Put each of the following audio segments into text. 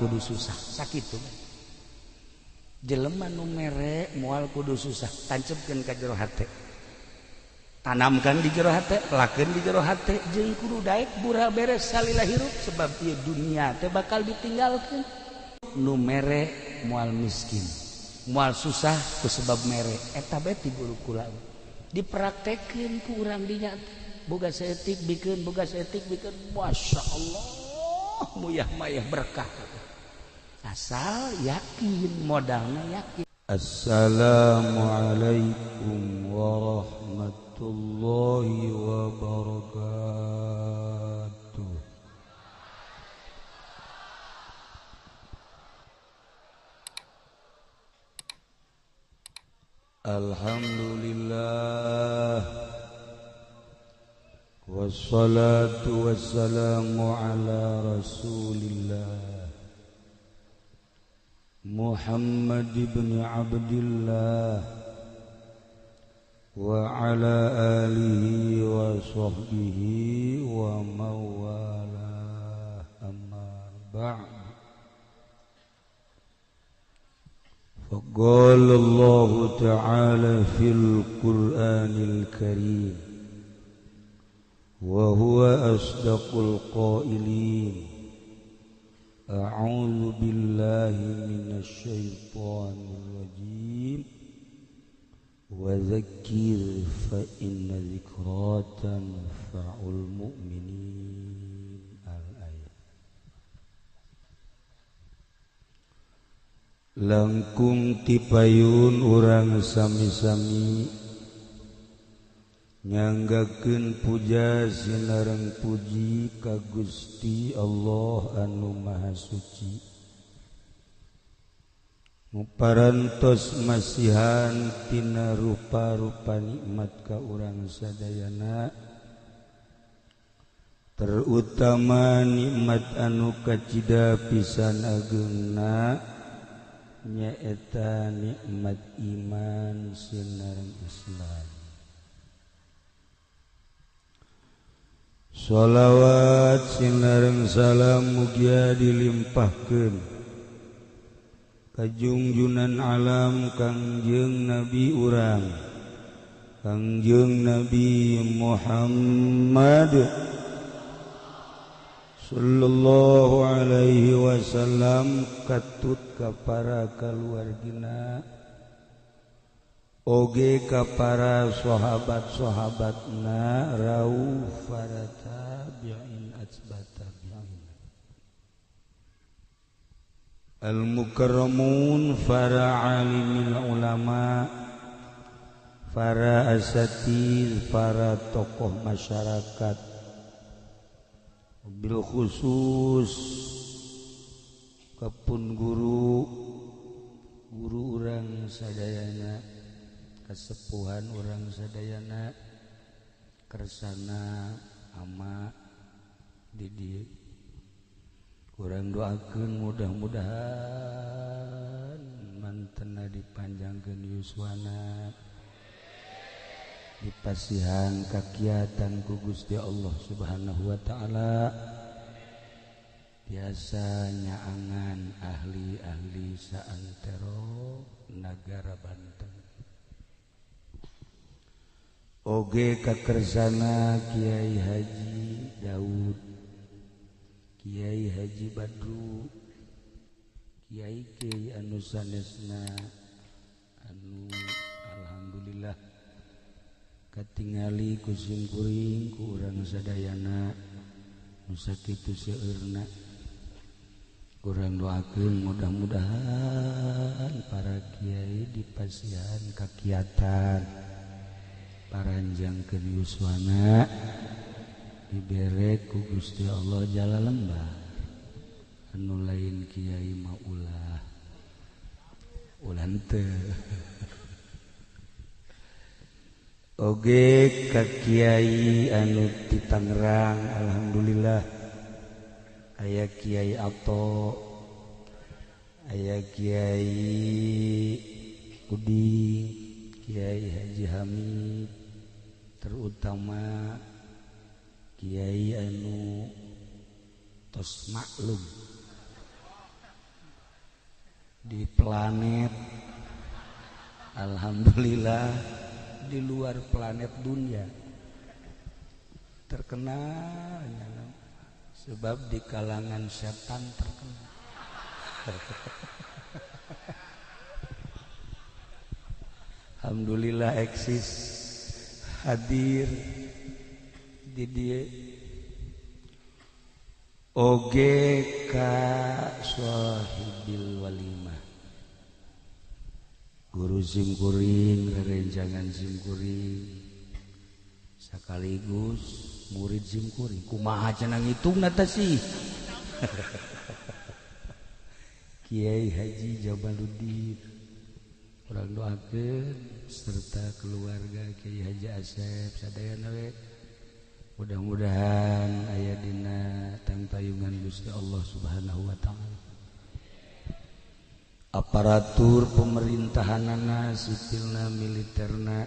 kudu susah sakitu jelema nu mere moal kudu susah tancepkeun ka jero hate tanamkan di jero hate lakeun di jero hate jeung kudu daek bura beres salila hirup sebab ieu dunia teh bakal ditinggalkeun nu mere moal miskin moal susah ku sebab mere eta bae ti guru kula dipraktekeun ku urang dinya boga saeutik bikeun boga saeutik bikeun masyaallah muyah mayah berkah asal yakin modalna yakin. Assalamualaikum warahmatullahi wabarakatuh. Alhamdulillah wassalatu wassalamu ala rasulillah Muhammad ibn Abdillah wa ala alihi wa sahbihi wa mawalah amma ba'd. فقال الله تعالى في القرآن الكريم وهو أصدق القائلين أعوذ بالله من الشيطان الرجيم وذكر فإن ذكرى تنفع المؤمنين. الآية. Langkung tipayun urang sami-sami nyanggakeun puja sinareng puji ka Gusti Allah anu Maha Suci muparantos masihan tina rupa-rupa nikmat ka urang sadayana terutama nikmat anu kacida pisan ageungna nyaeta nikmat iman sinareng Islam. Sholawat sinareng salam mugia dilimpahkeun ka junjunan alam Kangjeng Nabi urang Kangjeng Nabi Muhammad sallallahu alaihi wasallam katut ka para kaluargina oge ka para sahabat-sahabatna rauh para tabi'in atba tabi'in al mukarramun para alimil ulama para asatidz para tokoh masyarakat bil khusus kapun guru guru urang sadayana kasepuhan urang sadayana kersana ama di dieu urang doakeun mudah-mudahan mantena dipanjangkeun yuswana dipasihan kakiatan ku Gusti Allah Subhanahu wa taala biasa nyaangan ahli-ahli saantero nagara Banten oge kakersana Kiai Haji Daud Kiai Haji Badru Kiai Kiai anu sanesna anu alhamdulillah katingali ku simkuring ku urang sadayana nu sakitu seueurna urang doakeun mudah-mudahan para kiai dipasihan kakiatan paranjangkeun yuswana dibere ku Gusti Allah jala lembah anu lain kiai mah ulah ulah teu. Oge ka kiai anu ti Tangerang alhamdulillah aya Kiai Ato aya Kiai Uding Kiai Haji Hamid terutama Kiai anu tos maklum Di planet, alhamdulillah di luar planet dunia terkenal, sebab di kalangan setan terkenal. Alhamdulillah eksis hadir di dia oge ka sahibil walimah guru simkuring rerencangan simkuring sekaligus murid simkuring kumaha cenah ngitungna teh sih. Kiai Haji Jamaluddin urang doakeun serta keluarga Kiai Haji Asep sadayana we mudah-mudahan aya dina tangtayungan Gusti Allah Subhanahu wa taala. Aparatur pemerintahanana sipilna militerna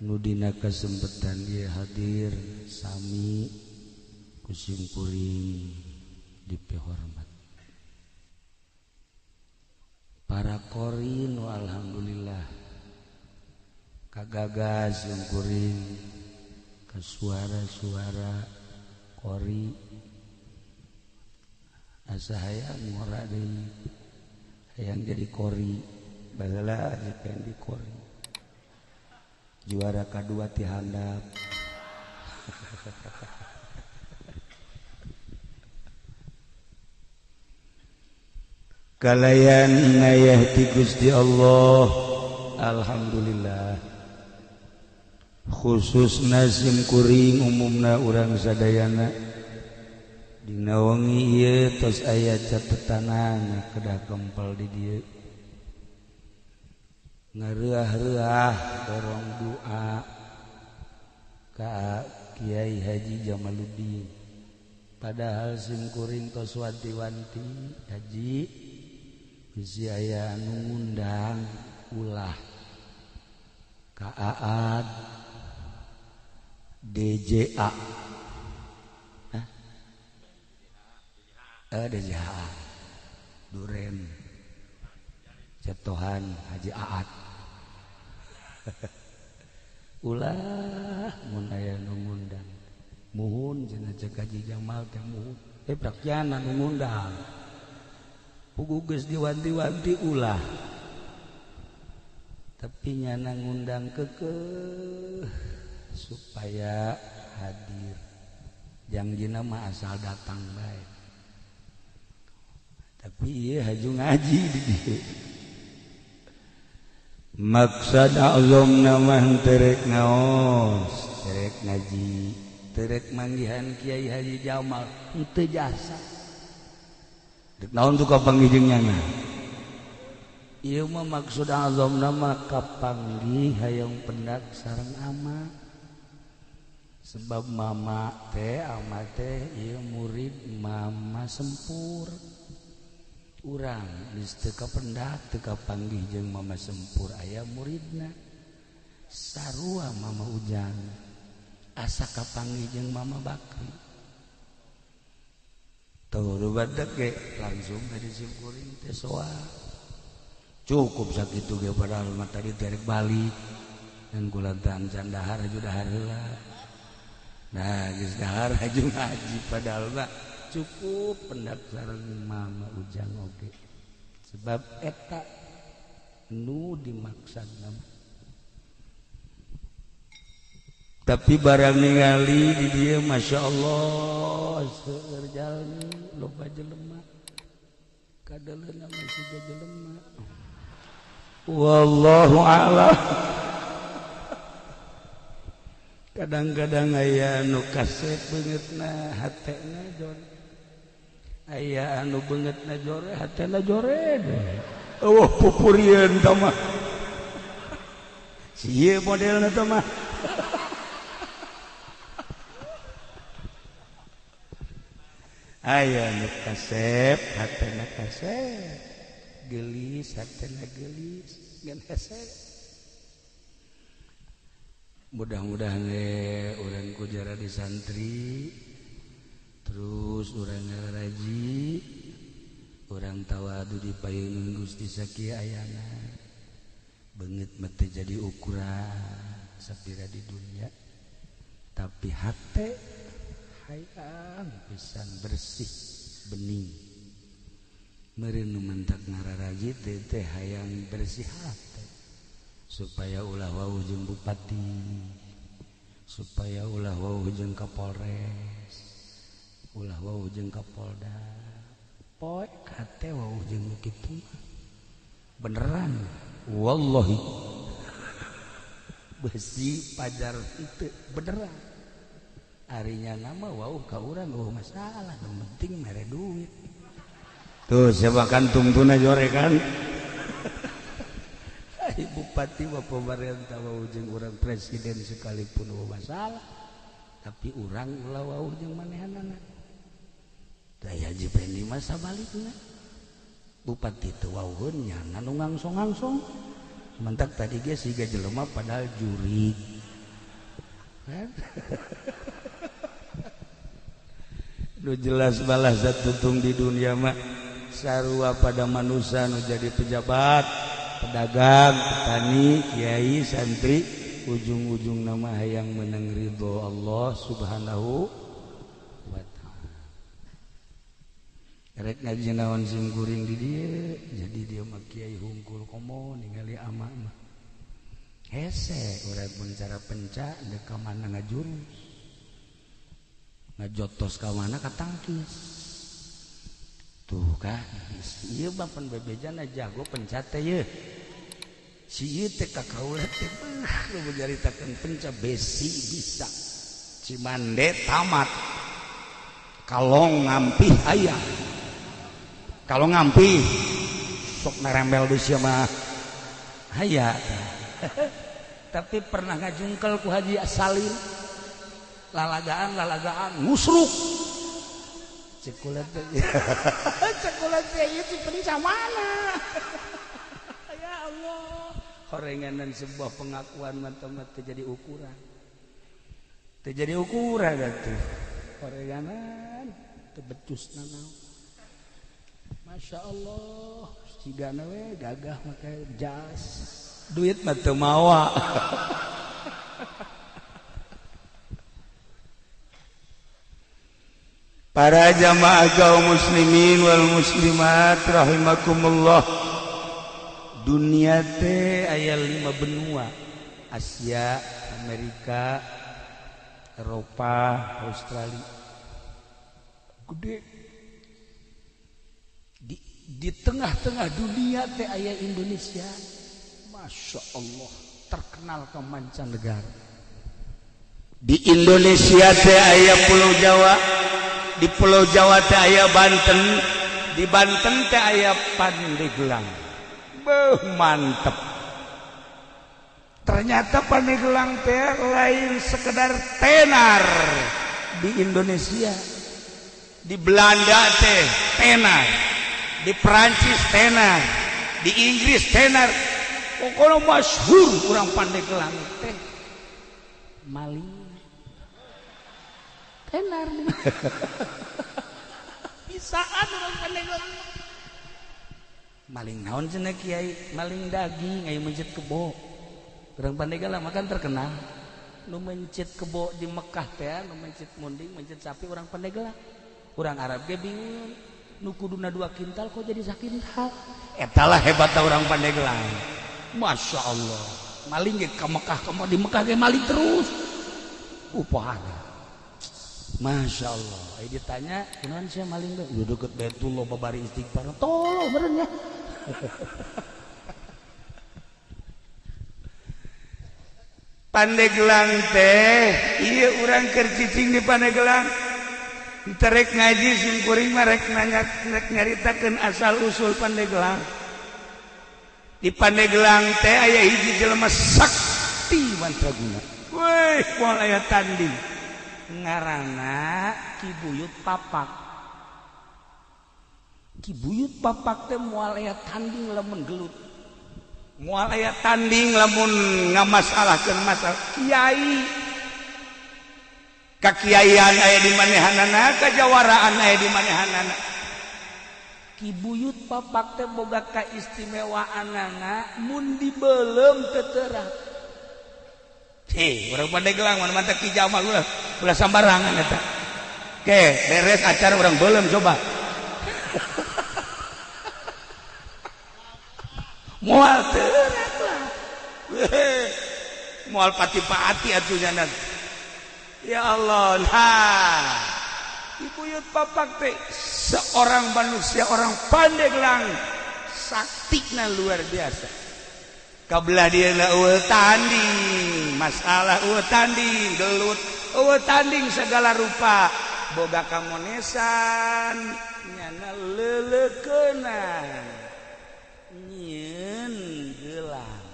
nu dina kasempetan ieu hadir sami ku simkuring dipihormat. Para qorin alhamdulillah kagagas simkuring ke suara-suara qori asa hayang ngora deui hayang jadi qori baheula pengen di qori juara kadua ti handap. Kalayan ngayah ti Gusti Allah alhamdulillah khususna simkuring umumna urang sadayana dina wengi ieu tos aya catetanana kedah kempel di dieu ngareah-reuah dorong doa ka Kiai Haji Jamaluddin padahal simkuring tos wanti-wanti haji bisi aya anu ngundang ulah ka Aad DJA. Hah? DJA Duren Cetohan Haji Aad. Ulah mun aya nu ngundang muhun cenah cek Haji Jamal teh muhun prakjana nu ngundang pugu geus diwanti-wanti ulah tapi nyana ngundang kekeh supaya hadir jangjina mah asal datang bae tapi ieu haju ngaji di dieu maksad azamna mah terek ngaos terek ngaji terek manggihan Kiai Haji Jamal henteu jasa dek naon tuh kapanggih jeung nyana ieu mah maksud azamna mah kapanggih hayang pendak sareng ama sebab mama teh ama teh ieu murid mama sempur urang geus teu kapendak teu kapanggih jeung mama sempur aya muridna sarua mama Ujang asa kapanggih jeung mama Bakri tuh badak ge langsung dari simkuring teh soa cukup sakitu ge padahal mah tadi derek balik dan kulantaran can dahar haju dahar heula. Nah geus dahar haju ngaji padahal mah cukup pendak sareng mama Ujang oge sebab eta nu dimaksudna tapi barang ningali di dieu Masya Allah seueur jalmi loba jelema kadeleuna masih jelema wallahu a'lam. Kadang-kadang aya anu kasep beungeutna hatena jore aya anu beungeutna jore hatena jore eueuh pupurieun tah mah si ieu modelna tah mah aya anu kasep hatena kasep geulis hatena geulis ngan hese. Mudah-mudahan urang ku jara di santri terus urang ngaraji urang tawadu di payunun Gusti sakieu ayana. Beungeut mah teu jadi ukuran sapira di dunia. Tapi hate hayang pisan bersih bening. Meureun nu mentak ngararaji teh hayang bersih hate supaya ulah wauh jeung bupati, supaya ulah wauh jeung Kapolres, ulah wauh jeung Kapolda. Poek hate wauh jeung kitu beneran wallahi besi pajar itu beneran. Arinya nama wauh ka urang eueuh masalah, nu penting mere duit. Tuh siapa kantung tuna jorekan. Ai bupati mah pemerintah wauh jeung urang presiden sekalipun eueuh masalah, tapi urang ulah wauh jeung manehanana. Da Haji Pendi mah sabalikna. Bupati teu wauheun nyana nu ngangsong-ngangsong. Mentak tadi ge siga jelema padahal jurig. Kan? Nu jelas balas tutung di dunia mah sarua pada manusia nu jadi pejabat, pedagang, petani, kiai, santri, ujung-ujung nama hayang menang ridho Allah Subhanahu wa ta'ala. Rek ngaji naon sim kuring di dieu, jadi dia mah kiai hungkul komo ningali ama mah. Hese urang mun cara penca deuk ka mana ngajurus. Ngajotos ka mana katangkis. Tuh kan, ieu mah pan bebejana jago penca teh yeuh. Si ieu teh ka kaula teh beuh nu nyaritakeun penca besi bisa. Cimande tamat. Kalong ngampih aya. Kalau ngampih sok narembel di sia mah aya. Tapi pernah ngajungkel ku Haji Salim. Lalagaan ngusruk. Cekulat teh. Cekulat teh ieu ti penca mana? Ya Allah. Horenganan sebuah pengakuan mah teu jadi ukuran. Teu jadi ukuran atuh. Horenganan teu becus nanaon. Masya Allah, cigana we gagah make jas. Duit mah teu mawa. Para jamaah kaum muslimin wal muslimat rahimakumullah. Dunia teh aya 5 benua. Asia, Amerika, Eropa, Australia. Gede. Di tengah-tengah dunia teh aya Indonesia. Masya Allah, terkenal ke mancanegara. Di Indonesia teh aya Pulau Jawa, di Pulau Jawa teh aya Banten, di Banten teh aya Pandeglang. Beuh, mantep. Ternyata Pandeglang teh lain sekedar tenar di Indonesia. Di Belanda teh tenar, di Perancis tenar, di Inggris tenar. Pokoknya masyhur urang Pandeglang teh maling tenar. Bisaan urang Pandeglang maling naon cenah kiai, maling daging aya mencit kebo. Urang Pandeglang mah kan terkenal nu mencit kebo di Mekah teh, nu mencit munding, mencit sapi urang Pandeglang. Urang Arab ge bingung, nu kuduna 2 kintal kok jadi sakintal. Eta lah hebatna urang Pandeglang. Masya Allah, maling ge ka Mekah, ka di Mekah ge maling terus. Upahana. Masya Allah. Ai ditanya, kunaon sia maling teh? Udah deket Baitullah babari istighfar. Tolong meureun nya. Pandeglang teh, ieu urang keur cicing di Pandeglang. Terek ngaji simkuring mah rek nanya, rek nyaritakeun asal usul Pandeglang. Di Pandeglang teh aya hiji jelema sakti mandraguna. Weh, moal aya tanding. Ngaranna Ki Buyut Papak. Ki Buyut Papak teh moal aya tanding lamun gelut. Moal aya tanding lamun ngamasalahkeun masalah kiai. Kakiaian aya di manehanana, kajawaraan aya di manehanana. Ki Buyut Papak teh boga kaistimewaanana mun dibelem teu terang. Heh, urang Pandeglang mana mantap Ki Jamal ulah ulah sambarangan eta. Oke, beres acara urang belem coba. Moal terang lah. Moal pati-pati atuh nya. Ya Allah, nah. Buyut Papak teh seorang manusia, orang Pandeglang saktina luar biasa. Kabelah dia eueuh tanding, masalah eueuh tanding, gelut, eueuh tanding segala rupa. Boga kamonesan, nyana leleukeunana. Nyieun gelang.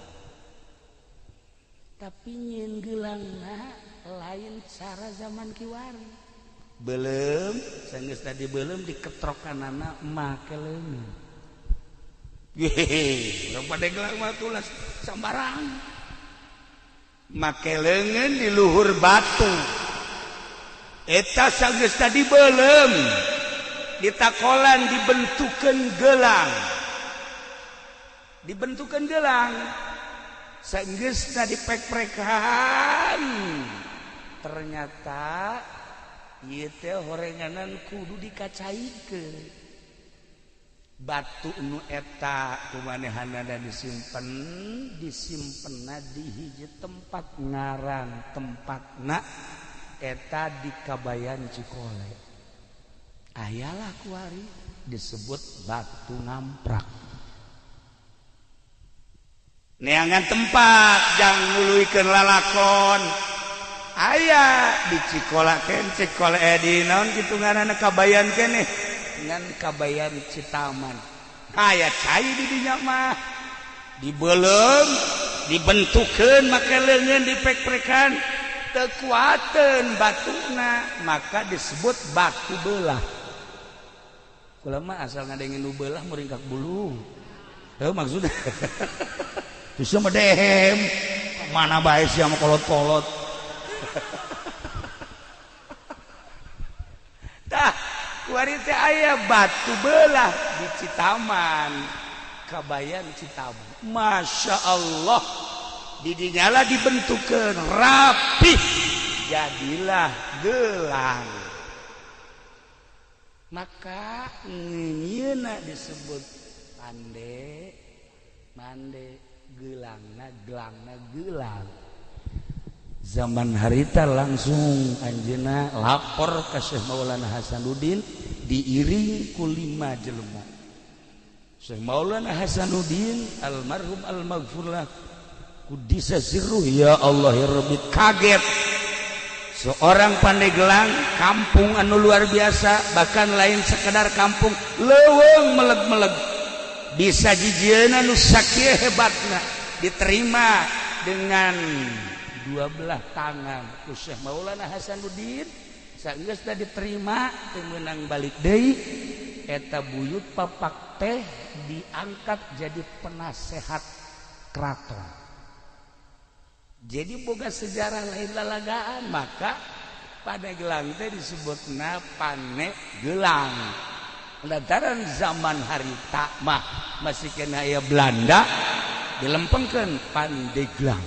Tapi nyieun geulangna lain cara zaman kiwari. Belum, sanggeus tadi belum diketrokanana make leungeun. Yehe, urang Pandeglang mah tulas sambarang. Make leungeun di luhur batu. Eta sanggeus tadi belum ditakolan dibentukeun gelang. Dibentukeun gelang. Sanggeusna dipek-prekan. Ternyata ieu teh horenganan kudu dikacaikeun. Batu nu eta kumanehanana disimpen, disimpenna di hiji tempat ngaran tempatna eta di Kabayan Cikole. Ayalah kuari disebut batu ngamprak. Neangan tempat jang nuluykeun lalakon. Aya di Cikola ken Cikole di naon kitu ngaranna Kabayan keneh ngan Kabayan Citaman. Aya cai di dinya mah dibeuleum dibentukeun make leungeun dipek-prekan teu kuateun batuna maka disebut batu belah. Kula mah asal ngadengin nu belah muringkak bulu. Heuh maksudna. Terus mah dehem mana bae sia mah kolot-kolot. Tah kuari teh aya batu belah di Citaman, Kabayan Citaman. Masya Allah, didinyala dibentukeun rapih, jadilah gelang. Maka nyeuna disebut pande, mande, gelangna, gelangna, gelang. Zaman harita langsung anjeunna lapor ka Syekh Maulana Hasanuddin diiring ku 5 jelema. Syekh Maulana Hasanuddin almarhum almaghfurlah kudisa sirruh ya Allah ya Rabbi kaget. Seorang Pandeglang kampung anu luar biasa, bahkan lain sekedar kampung leuweung meleg-meleg. Bisa jijieuna nu sakieu hebatna diterima dengan dua belah tangan ku Syekh Maulana Hasanuddin. Sageus diterima teu meunang balik deui eta Buyut Papak teh diangkat jadi penasehat keraton. Jadi boga sejarah lain lalagaan, maka Pandeglang teh disebutna Panegelang. Lantaran zaman harita mah masih kena aya Belanda dilempengkeun Pandeglang.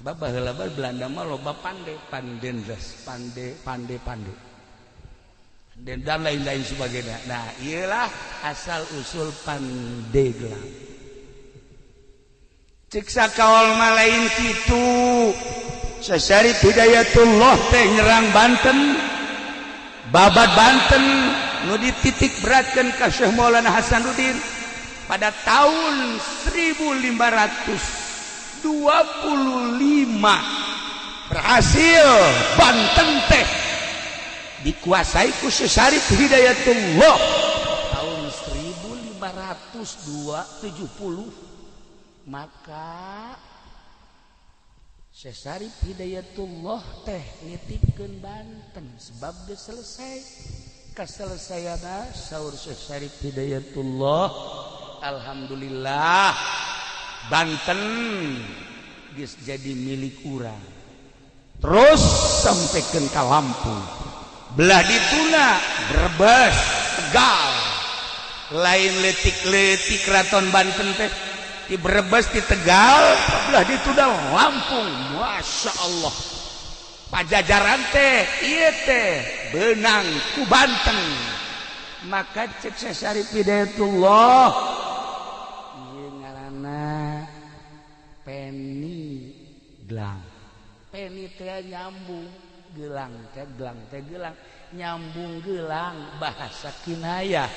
Sebab baheula Belanda mah loba pande, pandenres, pande, pande, pande. Dan lain-lain sebagainya. Nah, iyalah asal usul Pandeglang. Cek sakaol mah lain kitu. Syarif Hidayatullah teh nyerang Banten, babat Banten nu dititik beratkeun ka Syekh Maulana Hasanuddin pada tahun 1525 berhasil Banten teh dikuasai ku Syekh Syarif Hidayatullah tahun 1570. Maka Syekh Syarif Hidayatullah teh nitipkeun Banten sebab geus selesai. Kaselesaiana saur Syekh Syarif Hidayatullah, alhamdulillah Banten geus jadi milik urang. Terus sampaikan ka Lampung, belah dituna, Brebes, Tegal. Lain letik-letik Keraton Banten teh di Brebes, di Tegal, belah ditu dah Lampung. Masya Allah. Pajajaran teh ieu teh beunang ku Banten. Maka cek Syekh Syarif Hidayatullah ieu ngaranna Peni Gelang. Peni teh nyambung, gelang teh gelang teh gelang, nyambung gelang bahasa kinayah.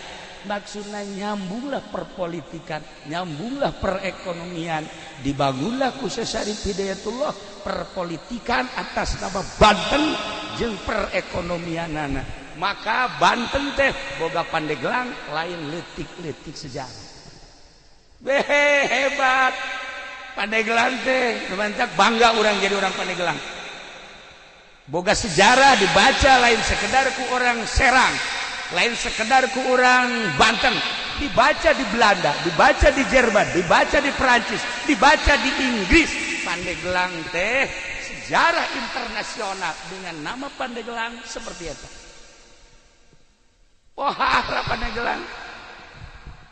Maksudnya nyambunglah perpolitikan, nyambunglah perekonomian, dibangunlah ku Syekh Syarif Hidayatullah perpolitikan atas nama Banten jeung perekonomianana. Maka Banten teh boga Pandeglang lain leutik-leutik sejarah. Behe hebat Pandeglang teh, mantap bangga orang jadi orang Pandeglang. Boga sejarah dibaca lain sekedar ku orang Serang, lain sekedar ku orang Banten, dibaca di Belanda, dibaca di Jerman, dibaca di Perancis, dibaca di Inggris. Pandeglang teh sejarah internasional dengan nama Pandeglang seperti itu. Wah, Pandeglang.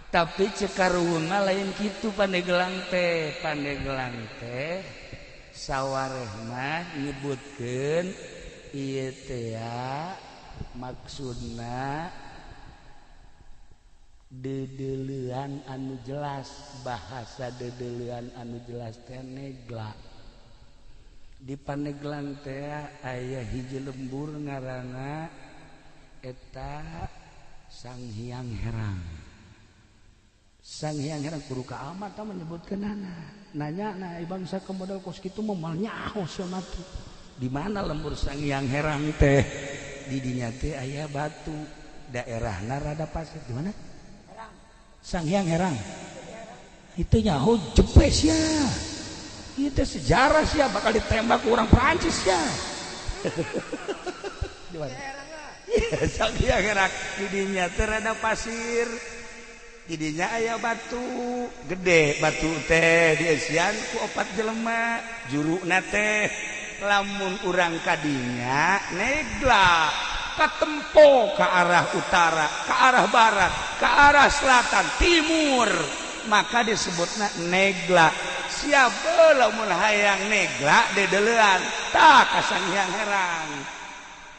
Tapi cek karuhun mah lain kitu Pandeglang teh. Pandeglang teh sawareh mah nyebutkeun ieu teh maksudna dedeleuan anu jelas, bahasa dedeleuan anu jelas teh negla. Di Pandeglang teh aya hiji lembur ngaranna eta Sang Hyang Herang. Sang Hyang Herang kudu ka amat tah menyebutkeunana. Nanya na bangsa ke model kos kitu mah moal nyaho sia mah tuh. Di mana lembur Sang Hyang Herang teh? Di dinya teh aya batu, daerahna rada pasir. Di mana? Sang Hyang Herang. Itu nyaho jepes ya. Itu sejarah sih bakal ditembak orang Perancis ya. Di mana? Iya, Sang Hyang Herang di dinya teh rada pasir. Di dinya aya batu gede, batu teh dieusian ku opat jelema, juruna teh lamun urang kadinya negla katempo ke arah utara, ke arah barat, ke arah selatan, timur, maka disebutna negla. Siapa lamun hayang negla dedelean tah ka Sang Hyang Herang.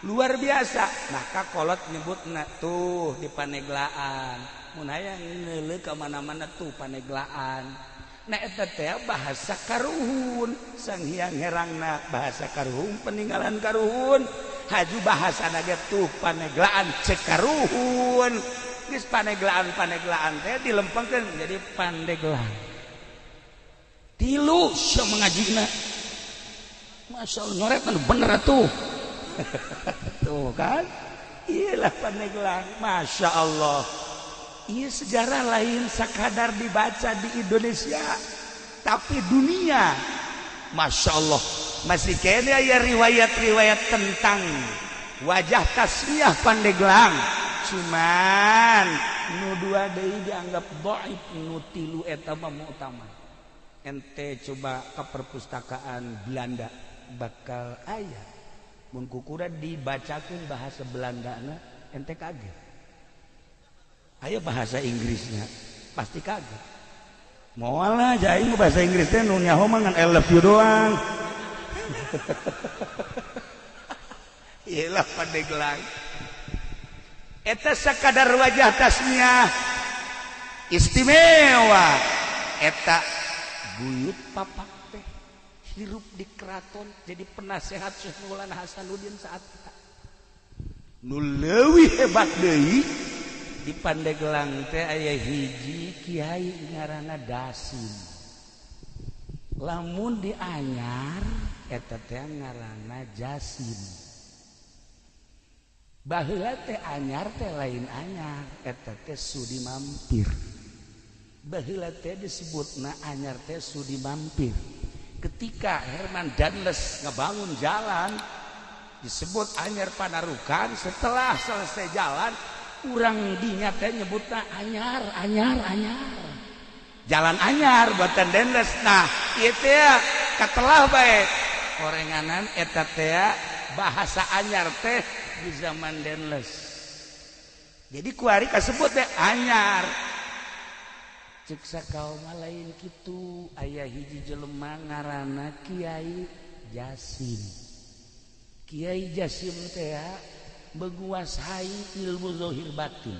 Luar biasa. Maka kolot nyebutna tuh di Paneglaan. Mun hayang ngeuleuh ka mana-mana tuh Paneglaan. Nah eta teh bahasa karuhun. Sang Hyang Herangna bahasa karuhun, peninggalan karuhun. Haju bahasa ge tuh Paneglaan cek karuhun. Geus Paneglaan-Paneglaan teh dilempengkeun jadi Pandeglang. Tilu sia mengajina. Masya Allah nyoret bener atuh. Tuh kan? Iyalah Pandeglang. Masya Allah. Iya sejarah lain sekadar dibaca di Indonesia, tapi dunia. Masya Allah. Masih kene aya riwayat-riwayat tentang wajah tasmiah Pandeglang. Cuman nu dua deui dianggap dhaif, nu tilu eta mah utama. Ente coba ke perpustakaan Belanda bakal aya. Mun kukura dibacakeun bahasa Belandana ente kaget. Ayo bahasa Inggrisnya pasti kaget. Moal lah aing bahasa Inggris teh nu nyaho mah ngan I love you doang. Iyalah Pandeglang. Eta sakadar wajah tasmiah istimewa. Eta buyut papak teh hirup di keraton jadi penasehat Syekh Maulana Hasanuddin saat kita. Nu leuwih hebat deui di Pandeglang teh aya hiji kiai ngaranna Dasim. Lamun dianyar eta teh ngaranna Jasim. Baheula teh anyar teh lain anyar, eta teh sudi mampir. Baheula teh disebutna anyar teh sudi mampir. Ketika Herman Danles ngebangun jalan disebut Anyar Panarukan, setelah selesai jalan urang dinya teh nyebutna anyar, anyar, anyar. Jalan anyar buatan Danles. Nah, ieu teh katelah bae. Orenganan eta teh bahasa anyar teh di zaman Danles. Jadi kuari kasebut teh anyar. Cek sakaum lain kitu, aya hiji jelema ngaranna Kiai Jasim. Kiai Jasim teh menguasai ilmu zahir batin.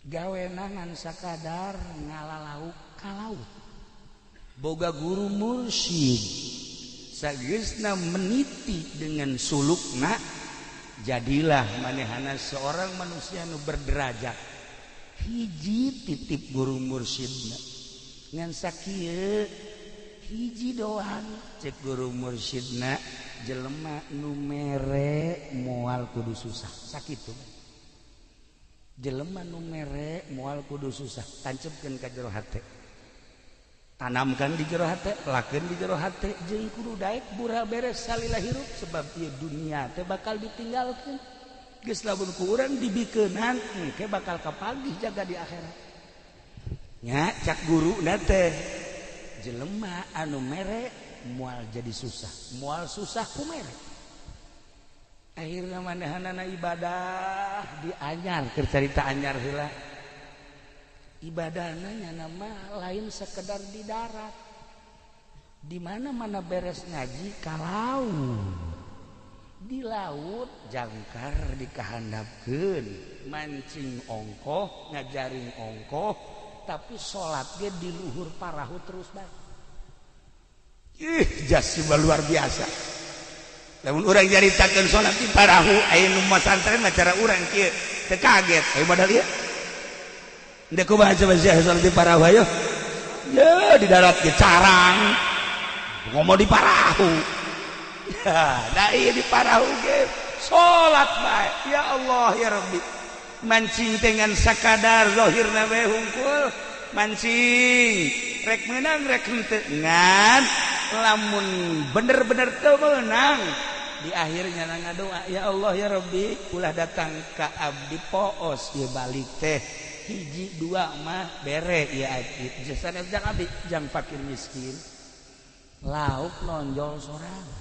Gawe ngan sakadar ngalalauk ka laut. Boga guru mursyid. Sageusna meniti dengan sulukna, jadilah manehana seorang manusia nu berderajat. Hiji titip guru mursyidna ngan sakieu hiji doang, cek guru mursyidna, jelema nu mere moal kudu susah. Sakitu, jelema nu mere moal kudu susah. Tancepkeun ka jero hate, tanamkan di jero hate, lakeun di jero hate, jeung kudu daek bura beres salila hirup, sebab ieu dunia teh bakal ditinggalkeun. Geus lamun ku urang dibikeunan, engke bakal kapagih jaga di akhirat nya. Cak guru teh, jelema anu mere moal jadi susah, moal susah ku mere. Akhirna manehanana ibadah di anyar. Keur carita anyar heula, ibadahna nya mah lain sekedar di darat. Di mana-mana beres ngaji ka laut. Di laut jangkar dikahandapkeun, mancing ongkoh, ngajaring ongkoh, tapi salat ge di luhur parahu terus bae. Ih, Jasim luar biasa. Lamun urang nyaritakeun salat di parahu, aya nu masantren mah cara urang kieu teu kaget. Ayo modal ieu. Ndek kumaha coba sia salat di parahu, ayo? Ya di darat ge carang. Ngomong di parahu. Ya, da ieu di parahu ge salat bae. Ya Allah ya Rabbi. Mancing dengan sakadar zahirna we hungkul, mancing rek menang rek henteu, ngan lamun bener-bener teu meunang di akhirnya ngadoa, "Ya Allah ya Rabbi, ulah datang ka abdi poos ieu balik teh, hiji dua mah bere ieu abdi jasa jang abdi jang fakir miskin." Lauk nonjol sorangan.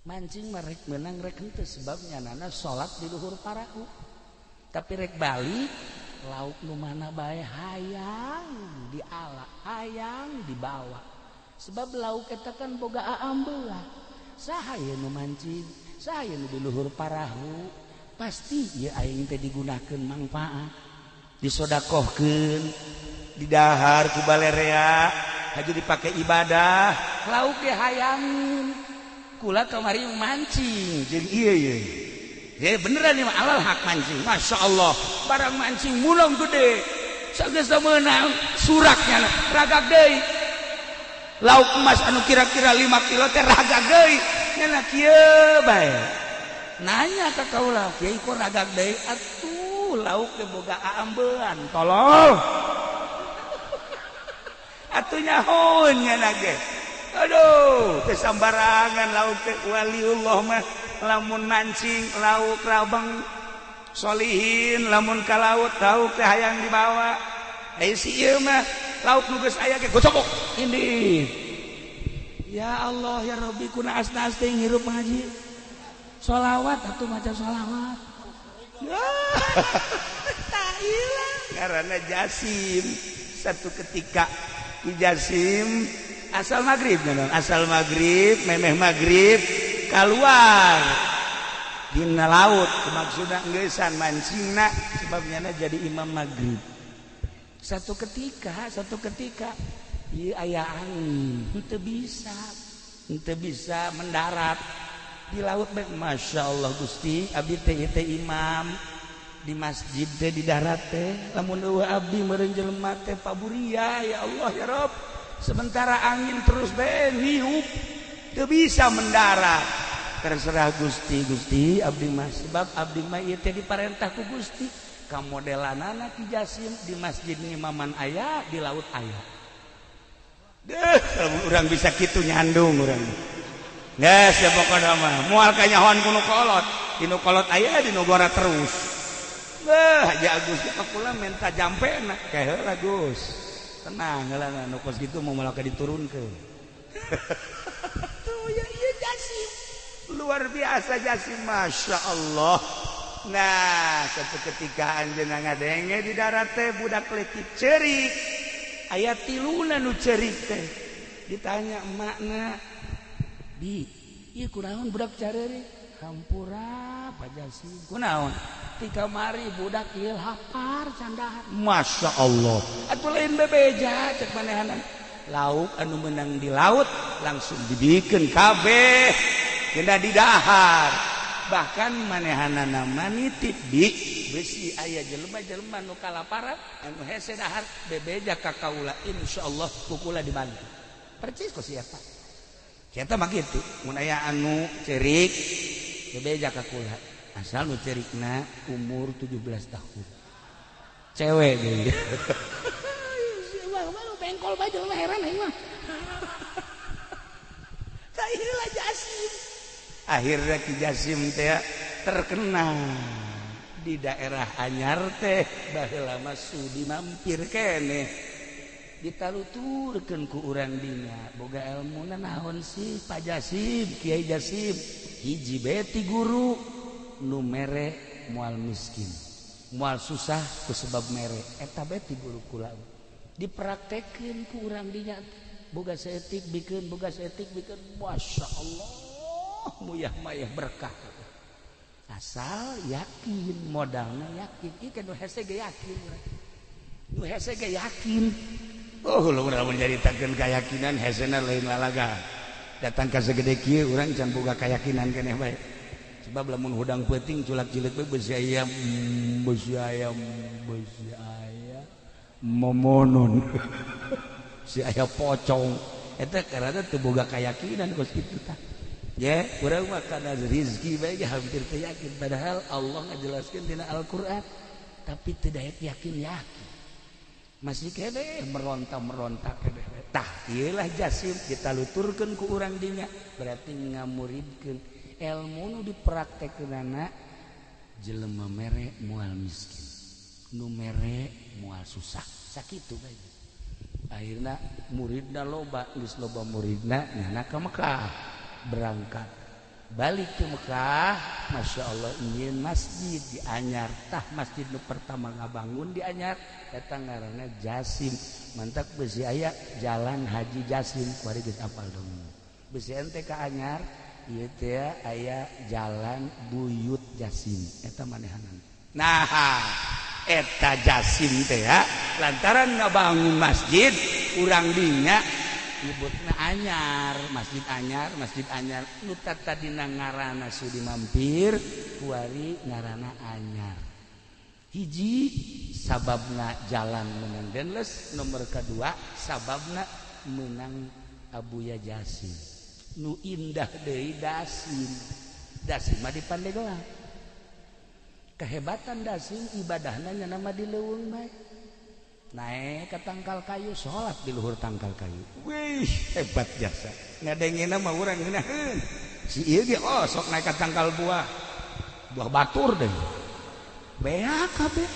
Mancing mah rek menang rek henteu, sebabnya nana salat di luhur parahu, tapi rek balik lauk nu mana bae hayang diala, hayang dibawa, sebab lauk eta kan boga aambeua. Saha ieu nu mancing, saha ieu nu di luhur parahu, pasti ieu aing teh digunakeun mangfaat, disodakohkeun, didahar ku balerea, haju dipake ibadah. Lauk ge hayangin. Kula kamari mancing jeung ieu ieu. Ya beneran nih alal hak mancing. Masya Allah, barang mancing mulong gede. Sageus meunang suraknya ragag deui. Lauk emas anu kira-kira 5 kilo teh ragag deui. Nya kieu bae. Nanya ka kaula, "Kiai, kok ragag deui?" Atuh lauk teh boga aambean, tolol. Atuh nyahoeun nya ge. Aduh, teh sambarangan lauk teh. Waliullah mah lamun mancing lauk rabang, solihin lamun ka laut lauk teh hayang dibawa. Eh, si ieu mah lauk nu geus aya ge gocobok ini. Ya Allah ya Rabbi, kuna asna teh ngirup ngaji. Sholawat atuh, maca sholawat. Tak ilang karena Jasim. Satu ketika Ki Jasim asal maghrib, asal maghrib, memeh maghrib keluar dina laut, maksudna ngeusan mancingna, sebabnya jadi imam maghrib. Satu ketika ieu aya angin, henteu bisa mendarat di laut bae. Masya Allah Gusti, abdi teh teh imam di masjid teh di darat teh, lamun euweuh abdi meureun jelema teh paburia. Ya Allah ya Rob, sementara angin terus bae niup, teu bisa mendarat. Terserah Gusti. Gusti, abdi mah, sebab abdi mah ieu teh diparentah ku Gusti. Kamodelanana Ki Jasim di masjid ngimaman aya, di laut aya. Deh, urang bisa kitu nyandung urang. Geus ya, pokona mah moal kanyahoan ku nu kolot. Di nu kolot aya, di nu gora terus. Beuh, Haji Agus ka kula minta jampena. Kae heula Gus. Tenang heula, nu kos kitu mau malah diturunkeun. Tuh ya, ieu Jasim. Luar biasa Jasim, Masya Allah. Nah, satu ketika anjeunna ngadenge di darat teh budak leutik ceurik, aya tiluna nu ceurik teh. Ditanya emakna, "Bi, ieu kunaon budak careurik?" "Hampura Pak Jasim." "Kunaon?" "Ti kamari budak ieu lapar can dahar." Masya Allah, atuh lain bebeja cek manehanan. Lauk anu menang di laut langsung dibikeun kabeh kena didahar. Bahkan manehanana nitip, "Bi, besi aya jelema-jelema nu kalaparan anu hese dahar, bebeja ka kaula, insyaallah ku kula dibantu." Percis ku siapa eta mah kitu. Mun aya anu ceurik, bebeja ka kula, asal nu ceurikna umur 17 tahun, cewek deui. Bengkol bae jelema, heran aing mah. Tah, ieu Jasim. Akhirnya Ki Jasim teh terkenal di daerah Anyar teh. Baheula mah sudi mampir keneh, ditaluturkeun ku urang dinya, "Boga ilmuna naon sih, Pak Jasim, Kiai Jasim?" "Hiji beti guru, nu mere moal miskin, moal susah ku sebab mere. Eta beti guru kula." Dipraktekeun ku urang dinya, boga saeutik bikeun, boga saeutik bikeun. Masya Allah, muyah mayah berkah, asal yakin, modalnya yakin. Ieu kan nu hese ge yakin, nu hese ge yakin. Oh, lu urang menceritakeun keyakinan hesena lain lalaga. Datang ka segede kieu urang can boga keyakinan keneh bae, sebab lamun hudang peuting culak cileuk bae, besi ayam, besi ayam, besi ayam momonon, si aya pocong. Eta karena teu boga keyakinan kos kitu tah. Ya, urang mah kana rizki bae hampir teu yakin, padahal Allah ngajelaskeun dina Al-Qur'an, tapi teu daek yakin-yakin, masih kene meronta-meronta kene. Tah, ieu lah Jasim, kita luturkeun ku urang dinya, berarti ngamuridkeun ilmu nu dipraktekkeunana, jelema mere moal miskin, nu mere moal susah, sakitu bae. Akhirna muridna loba. Geus loba muridna, nyana ka Mekah, berangkat balik ke Mekah. Masya Allah, ingin masjid di Anyar. Tah, masjid nu pertama ngabangun di Anyar eta ngaranna Jasim. Mantak besi aya Jalan Haji Jasim kuari, geus apal dong. Besi ente ka Anyar ieu teh aya Jalan Buyut Jasim, eta manehanan. Nah, eta Jasim teh ya, lantaran ngabangun masjid, urang dinya nyebutna Anyar, Masjid Anyar, Masjid Anyar. Nu tadina ngaranna Sudi Mampir, kuari ngaranna Anyar. Hiji sababna jalan menang Denles, nomor kedua sababna menang Abuya Jasim. Nu indah deui Dasim, Dasim mah di Pandeglang. Kehebatan Dasim, ibadahna nya nama di leuweung bae, naik ke tangkal kayu, sholat di luhur tangkal kayu. Wih, hebat jasa. Ngadengena mah urang ngeunaheun si ieu ge. Oh, sok naik ke tangkal buah, buah batur deh, beak kabeh.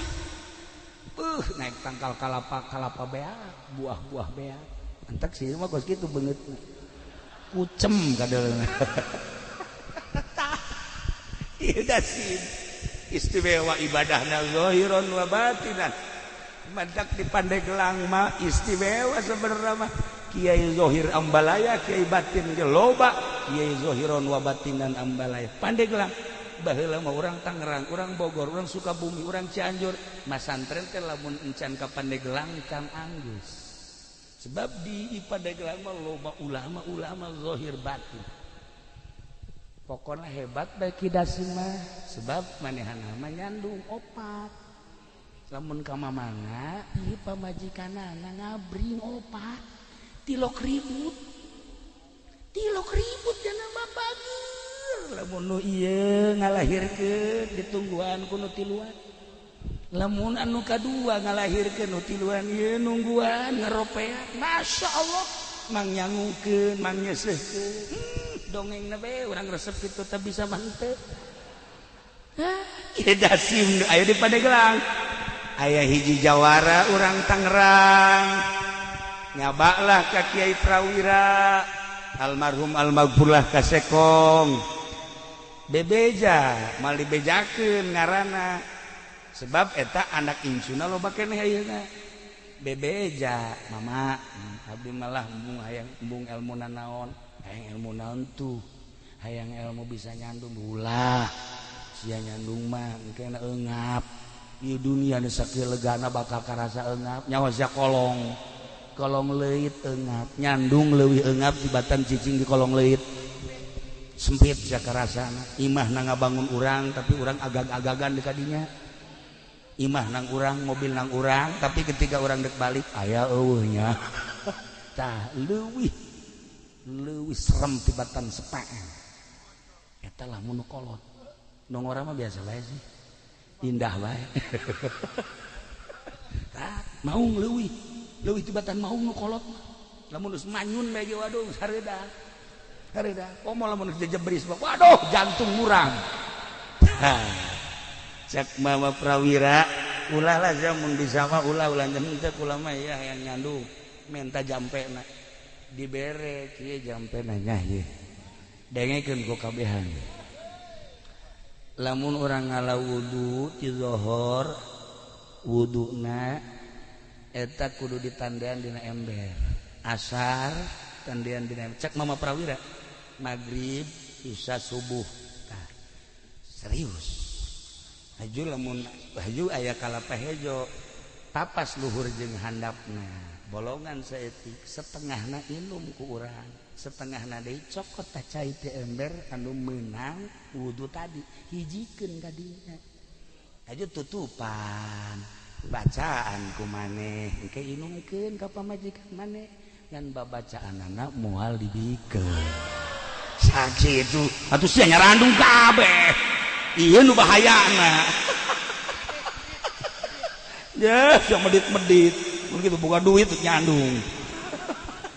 Naik tangkal kalapa, kalapa beak, buah-buah beak. Entek sih mah kos kitu beungeut kucem kadeulna. Ieu Dasim istimewa ibadahna zahiron wa batinan. Mantak di Pandeglang mah istimewa sebenarnya mah. Kiai Zohir Ambalaya, Kiai batin ge loba, Kiai Zohiron wa batinan Ambalaya. Pandeglang baheula mah urang Tangerang, urang Bogor, urang Sukabumi, urang Cianjur, masantren teh lamun encan ka Pandeglang can anggeus. Sebab di Pandeglang mah loba ulama-ulama zahir batin. Pokoknya hebat bae Ki Dasim mah, sebab manehna mah nyandung opat. Lamun ka mamana ieu pamajikanana ngabring opat, tilok ribut, tilok ribut jana mah bager. Lamun nu ieu ngalahirkeun, ditungguan ku nu tiluan. Lamun anu kadua ngalahirkeun, nu tiluan ieu nungguan ngaropean. Masya Allah, mang nyangukeun, mang nyeuseuhkeun. Dongeng bae urang resep kitu teh bisa mah henteu. Ieu Dasim aya di Pandeglang. Aya hiji jawara urang Tangerang, nyabaklah ka Kiai Prawira almarhum almaghfurlah, ka Sekong. Bebeja mal dibejakeun ngaranna sebab eta anak incuna loba keneh ayeuna. Bebeja mama abdi malah embung hayang embung ilmu nanaon, hayang ilmu naon tuh, hayang ilmu bisa nyandung ulah sia nyandung mah engke eungap. Ieu dunia nu sakieu legana bakal karasa eungap nyawa sia kolong. Kolong leuit eungap, nyandung leuwih eungap tibatan cicing di kolong leuit. Sempit sia karasana. Imah na ngabangun urang tapi urang agag-agagan di kadinya. Imah nang urang, mobil nang urang, tapi ketika urang dek balik aya eueuhnya. Tah leuwih leuwih serem tibatan sepaan. Eta lah mun kolot. Nu ngora mah biasa bae sih. Indah bae. Tah maung leuwih leuwih tibatan maung nu kolot mah. Lamun geus manyun bae ge waduh hareuda. Hareuda. Komo lamun geus jejebris mah waduh jantung murang. Cek Mama Prawira ulah lah sia mun bisa mah ulah ulah henteu kula mah ya hayang nyandung menta jampena dibere kieu jampena nya ieu dengekeun ku kabehan. Lamun urang ngala wudu ti zuhur wuduna eta kudu ditandean dina ember, asar tandean dina ember. Cek Mama Prawira magrib isya subuh. Tah serius haju lamun haju aya kalapa hejo tapas luhur jeung handapna bolongan saeutik setengahna inum ku urang setengahna deui cokot tah cai teh ember anu meunang wudu tadi hijikeun kadinya haju tutupan bacaan ku maneh engke inumkeun ka pamajikan maneh ngan babacaanana moal dibikeun sakitu atuh sia nyarandung kabeh. Iya nu bahayana. Ya, yang medit-medit, mun kitu boga duit nyandung.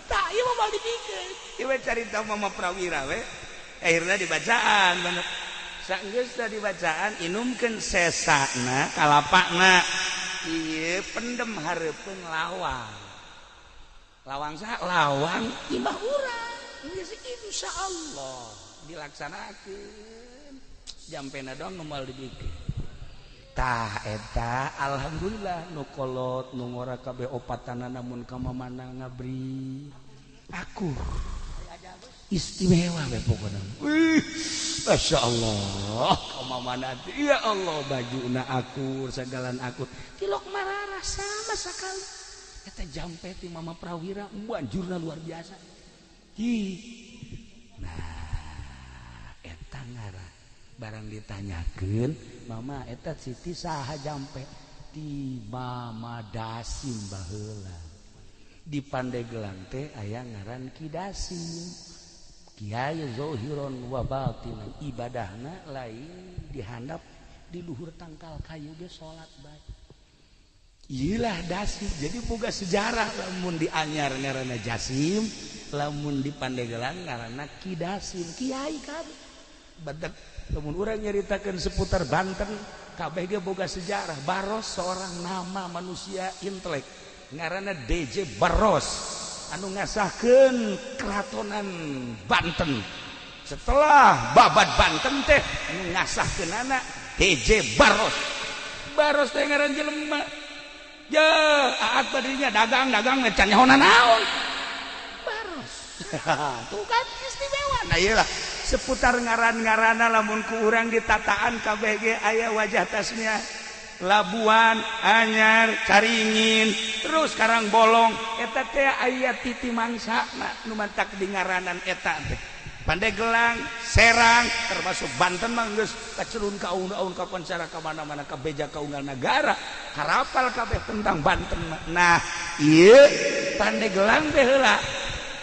Tah ieu mah moal dipikeun. Ieu we carita Mama Prawira we. Akhirna dibacaan bener. Saenggeus dibacaan inumkeun sesana kalapana. Ieu pendem hareupeun lawang. Lawang saha? Lawang imah urang. Geus insyaallah dilaksanakeun. Jampena doang nu moal dibikeun. Tah eta alhamdulillah nu kolot nu ngora kabeh opatana namun ka mamana ngabri aku istimewa we pokona. Wih, masyaallah ka mamana teh ya Allah bajuna akur sagalan akur tilok mararah sama sakali. Eta jampe ti Mama Prawira banjurna luar biasa. Hi. Nah eta ngaran barang ditanyakeun mama eta Siti saha jampe ti Mama Dasim baheula di Pandeglang teh aya ngaran Ki Dasim Kiai Zohiron wa batinan ibadahna lain dihandap di luhur tangkal kayu ge salat bae. Iyalah Dasim jadi boga sejarah lamun di Anyar ngaranna Jasim lamun di Pandeglang ngaranna Ki Dasim kiai kabeh badak. Lamun urang nyaritakeun seputar Banten kabeh ge boga sejarah. Baros seorang nama manusia intelek ngaranna DJ Baros anu ngasahkeun keratonan Banten. Setelah babat Banten teh ngasahkeunana DJ Baros. Baros teh ngaran jelema. Ya aat badinya dagang-dagang can nyaho naon. Baros. Tuh kan istimewa. Nah iyalah seputar ngaran-ngarana lamun ku urang ditataan KBG aya wajah tasnya Labuan, Anyar, Caringin, terus Karangbolong eta teh aya titi mangsana nu mantak di ngaranan eta teh. Pandeglang, Serang, termasuk Banten mah geus kacelun ka aun-aun ka pancara ka mana-mana ka beja ka unggal nagara harapal kabeh tentang Banten mah. Nah, ieu Pandeglang teh heula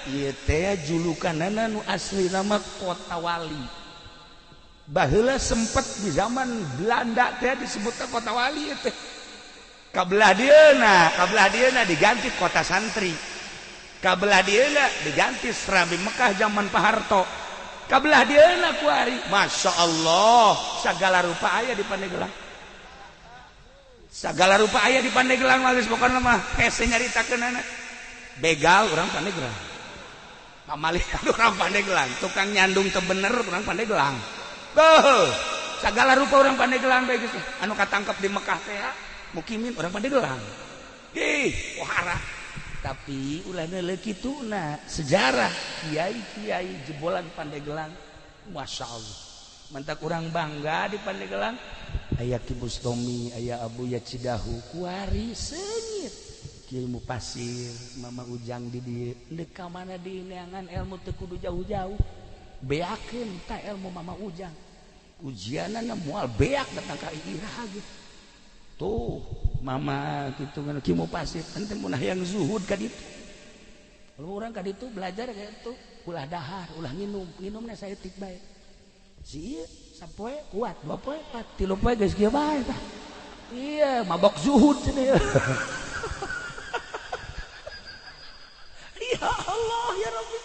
ieu teh julukanana nu asli nama Kota Wali. Baheula sempet di zaman Belanda teh disebutna Kota Wali ieu teh. Kabelah dieuna diganti Kota Santri. Kabelah dieuna diganti Serambi Mekah zaman Pak Harto. Kabelah dieuna kuari, Masya Allah, sagala rupa aya di Pandeglang. Sagala rupa aya di Pandeglang mah geus pokona mah hese nyaritakeunana. Begal urang Pandeglang. Pamalihan urang Pandeglang, tukang nyandung teu bener urang Pandeglang. Beuh, sagala rupa orang Pandeglang bae geus anu katangkep di Mekah teh mukimin orang Pandeglang. Ih, pohara. Tapi ulah neuleuh kituna sejarah kiai-kiai jebolan Pandeglang. Masya Allah. Mantak urang bangga di Pandeglang. Aya Ki Bustomi, aya Abu Yacidahu, kuari seungit. Ilmu pasir, Mama Ujang di dieu. Deuk ka mana di neangan ilmu teu kudu jauh-jauh. Beakeun ta ilmu Mama Ujang. Ujianana moal beak datang ka iraha ge. Tuh, Mama kitu ngan Ki Mupasir, ente mun hayang zuhud ka ditu. Kalau urang ka ditu belajar kayak itu, ulah dahar, ulah nginum, nginumna saeutik bae. Si ieu sapoe kuat, dua poe kuat, tilu poe geus kieu bae tah. Iya, mabok zuhud cenah. Ya Allah ya Rabbi.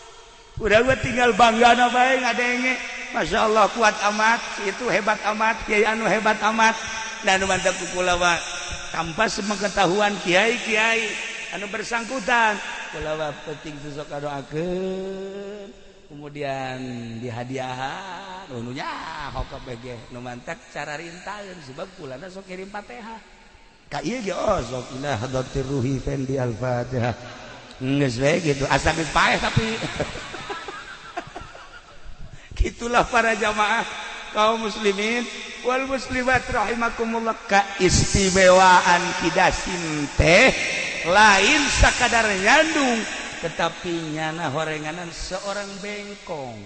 Udah gua tinggal bangga na bae ngadenge. Masya Allah kuat amat, itu hebat amat, kiai anu hebat amat. Dan anu mantap ku kula mah tanpa sepengetahuan kiai-kiai anu bersangkutan. Kula mah penting sosok doakeun, kemudian dihadiahan, nu nyaho kabeh ge nu mantak cara rintaeun sebab kulana sok kirim Fatihah. Ka ieu ge oh sok ila hadratir ruhi fendi al-Fatihah. Geus we gitu, asa geus paeh tapi gitulah para jamaah kaum muslimin wal muslimat rahimakumullah. Keistimewaan Kidasim teh lain sakadar nyandung tetapi nyana horenganan seorang bengkong.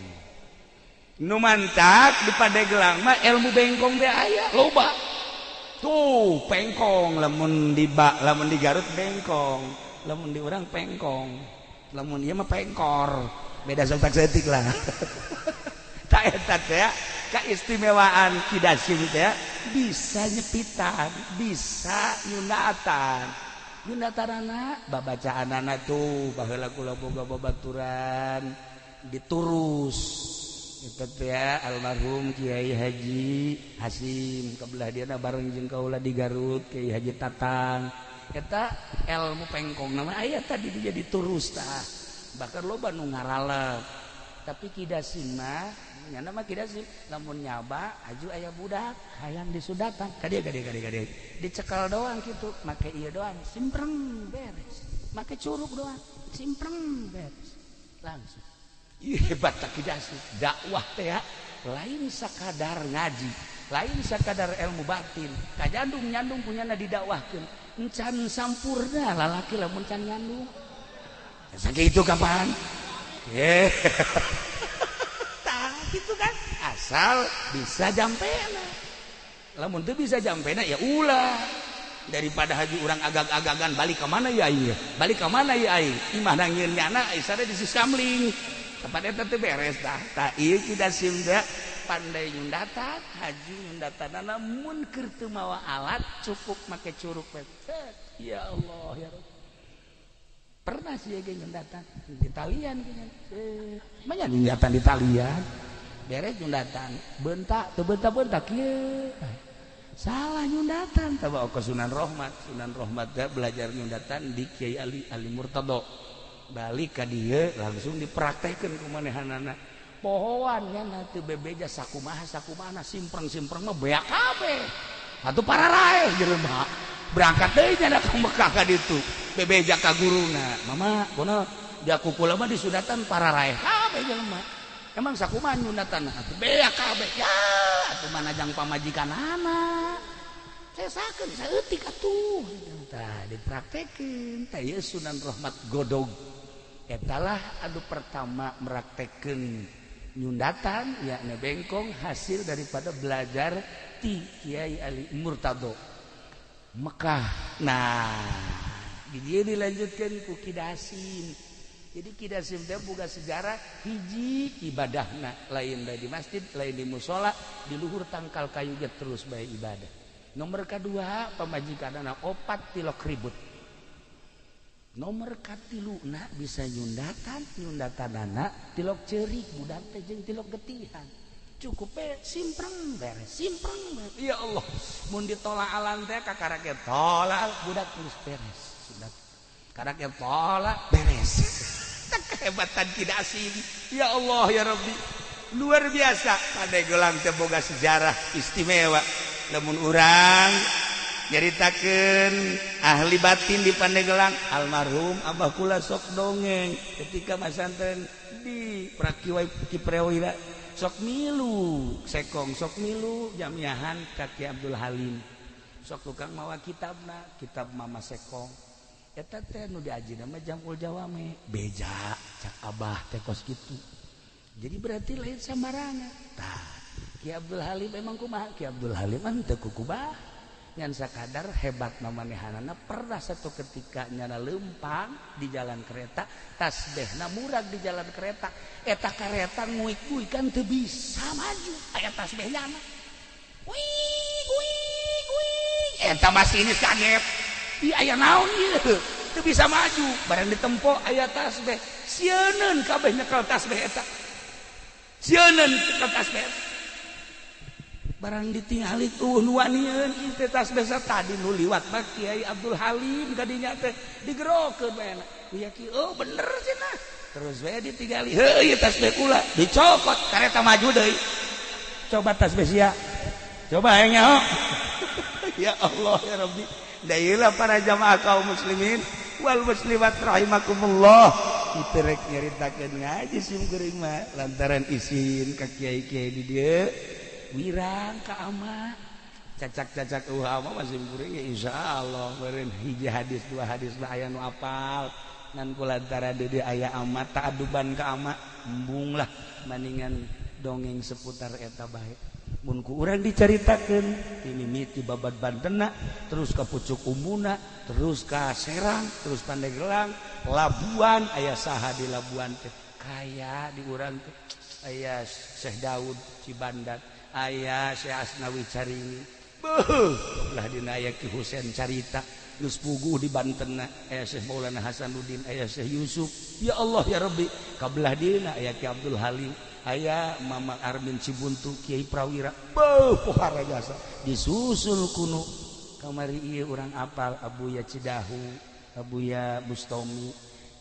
Nu mantak di Pandeglang mah ilmu bengkong teh aya loba. Tuh pengkong lamun di lamun di Garut bengkong, lamun di urang pengkong, lamun ieu mah pengkor, beda sontak setik lah. Tak eta teh keistimewaan Kidasim teh bisa nyepitan, bisa nyundatan. Nyundatanana babacaanana tuh baheula kula boga babaturan diturus. Eta teh almarhum Kiai Haji Hasim kabelah dieuna bareng jeung kaula di Garut Kiai Haji Tatang. Eta ilmu pengkong nama aya tadi dia diturus tah. Bahkan loba nu ngaralep. Tapi Kidasim mah nyana mah Kidasim lamun nyaba aju aya budak hayang disudatan ka dieu ka dieu ka dieu ka dieu dicekal doang kitu make ieu doang simpreng beres, make curug doang simpreng beres langsung. Ih, hebat tak Kidasim dakwah teh lain sakadar ngaji, lain sakadar ilmu batin, kajandung nyandung punyana didakwahkeun encan sampurna lalaki lamun can nyandung sakitu kapan. Tah gitu kan asal bisa jampena, lamun teu bisa jampena ya ulah daripada haji urang agag-agagan balik ka mana ya aing, balik ka mana ya aing, imah nangieun nyana isana di siskamling tempat eta teu beres tah. Tah ieu Kidasim teh pandai nyundatan, haji nyundatanana mun keur teu mawa alat cukup make curug we. Ya Allah ya Rabb. Pernah sih ge nyundatan di talian banyak nyundatan di talian beres nyundatan bentak teu bentak-bentak kieu salah nyundatan tawa ke Sunan Rohmat. Sunan Rohmat teh belajar nyundatan di Kiai Ali Ali Murtado, balik ka dieu langsung dipraktekeun ku manehanana pohoan nya teu bebeja sakumaha sakumaha simpreng-simpreng mah beak kabeh atuh pararaeh jelema berangkat deui nya ka Mekah ka ditu bebeja ka guruna mama kono dia kukula mah disundatan pararaeh kabeh jelema emang sakumaha nyundatan atuh beak kabeh ya atuh manajang pamajikanana sesakeun saeutik atuh tah dipraktekeun tah ieu Sunan Rohmat Godog etalah anu pertama meraktekeun nyundatan yakni bengkong hasil daripada belajar ti Kiai Ali Murtado Mekah. Nah dia dilanjutkan ku Kidasim. Jadi Kidasim teh boga sejarah hiji ibadahna lain di masjid, lain di musola, di luhur tangkal kayu ge terus bae ibadah. Nomor kedua pamajikanana opat tilok ribut. Nomor katiluna bisa nyundatan, nyundatanana tilok ceurik budak teh jeung tilok getihan. Cukup we simpreng beres, simpreng beres. Ya Allah, mun ditolak alan teh kakara ge tolak budak geus beres. Sunat. Karena ke tolak beres. Kehebatan Kidasim. Ya Allah ya Rabbi. Luar biasa Pandeglang teh boga sejarah istimewa. Lamun urang nyaritakeun ahli batin di Pandeglang, almarhum Abah kula sok dongeng ketika masantren di Prakiwai Kiprewira, sok milu sekong, sok milu jamiahan ka Ki Abdul Halim, sok tukang mawa kitabna, kitab Mama Sekong eta teh nu diajina mah Jamul Jawame. Beja cak Abah teh kos kitu. Jadi berarti lain sambarangan. Tah, Ki Abdul Halim emang kumaha? Ki Abdul Halim mah teu kukubah, ngan sakadar hebat mamanehanana. Pernah satu ketika nyana lempang di jalan kereta, tasbehna murag di jalan kereta. Eta kareta nguik-nguik kan teu bisa maju, aya tasbeh nyana, wih wih wih. Eta masinis kaget, ih, aya naon ieu, teu bisa maju. Barang ditempo aya tasbeh, sieuneun kabeh nyekel tasbeh eta, sieuneun nyekel tasbeh. Barang ditingali tuh nu wanieun ieu tasbeh. Tadi nu liwat mah Kiai Abdul Halim, kadinya teh digerokeun bae ya ki. Oh, bener cenah. Terus we ditinggali, heuh, ieu tasbeh kula. Dicokot, kareta maju deui. Coba tasbeh sia, coba hayang nyaho. Ya Allah ya Rabbi. Dailah para jamaah kaum muslimin wal muslimat rahimakumullah, kitu rek nyaritakeun ngaji sim kuring mah lantaran isin ka kiai-kiai di dieu, wirang ka ama, cacak-cacak ama masih kuring ya. Insyaallah meureun hiji hadis dua hadis mah aya nu apal, ngan kulantaran di dieu aya ama, ta'aduban ka ama, embung lah, maningan dongeng seputar eta bae. Mun ku urang dicaritakeun ini miti babad Bantena, terus ka Pucuk Umbuna, terus ka Serang, terus Pandeglang, Labuan. Aya saha di Labuan teh? Kaya di urang teh aya Syekh Daud Cibandat, aya Syekh Asnawi Caringi, beuh, belah dina aya Ki Husein Carita geus puguh di Bantenna, aya Syekh Maulana Hasanuddin, aya Syekh Yusuf. Ya Allah ya Rabbi, kabelah dina aya Ki Abdul Halim, aya Mama Armin Cibuntu, Kiai Prawira. Beuh, pohara jasa. Disusul kuno kamari ieu urang apal Abuya Cidahu, Abuya Bustomi,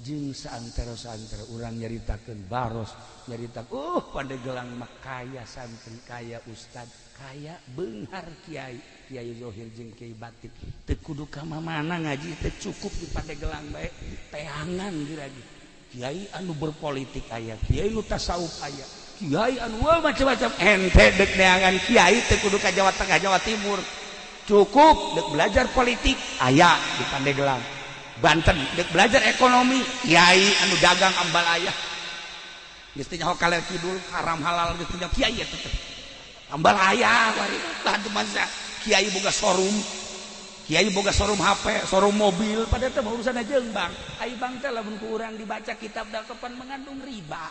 jeung saantero-saantero urang nyaritakeun Baros, nyarita Pandeglang mah kaya santri, kaya ustad, kaya beunghar kiai, kiai zohir jeung kiai batin. Teu kudu ka mana ngaji teh, cukup di Pandeglang bae teangan lagi. Kiai anu berpolitik aya, kiai nu tasawuf aya, kiai anu macam-macam. Ente dek neangan kiai teu kudu ka Jawa Tengah, Jawa Timur, cukup dek belajar politik aya di Pandeglang, Banten. Dek belajar ekonomi, kiai anu dagang ambalaya, geus teh nyaho kaler kidul, haram halal geus teh kiai eta teh ambalaya. Bari bantu masa kiai boga showroom, kiai boga showroom HP, showroom mobil, padahal teh urusan aja jeung bank. Ai bank teh lamun ku urang dibaca kitab da kapan mengandung riba.